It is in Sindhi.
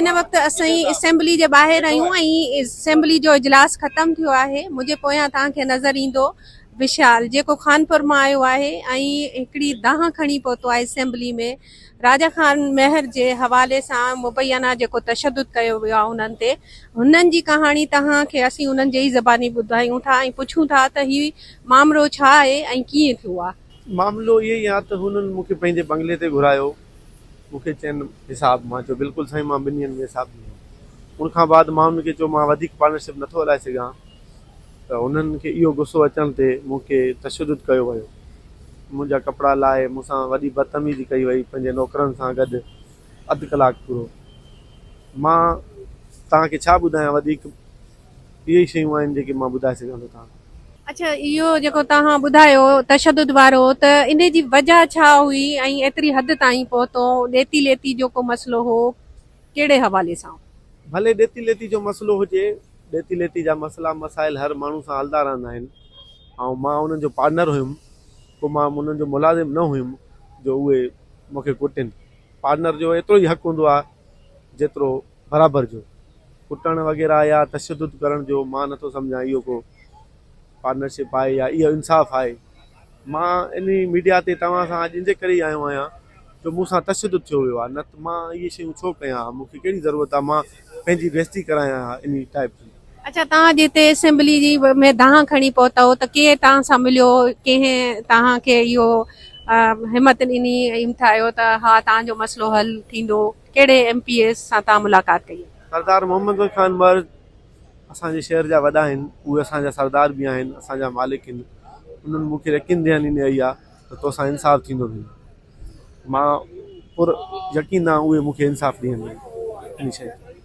هن وقت اسين اسيمبلي جي ٻاهر آهيون ۽ اسيمبلي جو اجلاس ختم ٿيو آهي. منهنجي پويان توهان کي نظر ايندو وشال جيڪو خانپور مان آيو آهي ۽ هڪڙي دانهن کڻي پهتو آهي اسيمبلي ۾ راجا خان مهر جي حوالي سان مبينا جيڪو تشدد ڪيو ويو آهي انهن تي هنن جي ڪهاڻي توهان کي اسين انهن جي ئي زباني ٻڌايون ٿا ۽ پڇون ٿا ته هي مامرو ڇا آهي ۽ ڪيئن ٿيو آهي. معاملو اهو ئي آهي ته هنن مون کي پنهنجي بنگلي تي گهرايو مون کي چين حساب مان چيو بلڪل سائين مان ٻن ڏينهن ۾ حساب ڏيندم ان کان بعد مان انهن کي چيو مان وڌيڪ پارٽنرشپ نٿو هلائي سگهان ته انهن کي اهو غصو اچڻ تي مون کي تشدد ڪيو ويو منهنجا ڪپڙا لاهي مون سان وڏي بدتميزي ڪئي وئي پنهنجي نوڪرن سان گڏ اڌ ڪلاڪ پورو مان توهان کي ڇا ٻڌايان وڌيڪ اهي ئي شيون آهن جيڪي مان ٻڌائي سگهان ٿو توهان کي. اڇا اهو جيڪو توهان ٻڌايو تشدد وارو ته انهي جي وجه ڇا هئي ۽ ايتري حد تائين پهتو ڏيتي ليتي جو ڪو مسئلو هو ڪهڙي حوالي سان. ڀلي ڏيتي ليتي جو مسئلو هجي ڏيتي ليتي جا مسئلا مسائل هر ماڻهو سان هلندا رهندا آهن ۽ مان انهن جو پارٽنر هيم ڪو مان انهن جو ملازم نه هيم جو اهي مون کي ڪٽين پارٽنر جو ايترو ئي حق هوندو آهي جيترو برابر جو ڪٽڻ وغيره يا تشدد ڪرڻ جو مان نٿو سمجهان اهو ڪو پارٽنرشپ آهي يا اهو انصاف آهي مان انهي ميڊيا تي توهان سان اڄ انجي ڪري ئي آيو آهيان جو مون سان تشدد ٿيو ويو آهي نه ته مان اهي شيون ڇو ڪيان ها مون کي ڪهڙي ضرورت آهي مان پنهنجي بيستي ڪرايان ها انهي ٽائپ جي. اڇا توهان جتي اسيمبلي جي ۾ دانهن کڻي پهتؤ ته ڪير توهان سان مليو ڪنهن توهان کي اهو همت ڏني ۽ همٿايو ته ها توهان جو مسئلو حل ٿيندو. ڪهڙي ايم پي ايس سان توهان ملاقات ڪئي؟ سردار محمد بخش خان مهر اسان جي شهر جا وڏا آهن، اهي اسان جا سردار به آهن، اسان جا مالڪ آهن، انهن مون کي يقين دهاني ڏياري آهي ته توسان انصاف ٿيندو ڀيڻ. مان پر يقين آهيان اهي مون کي انصاف ڏيندا انشاء الله.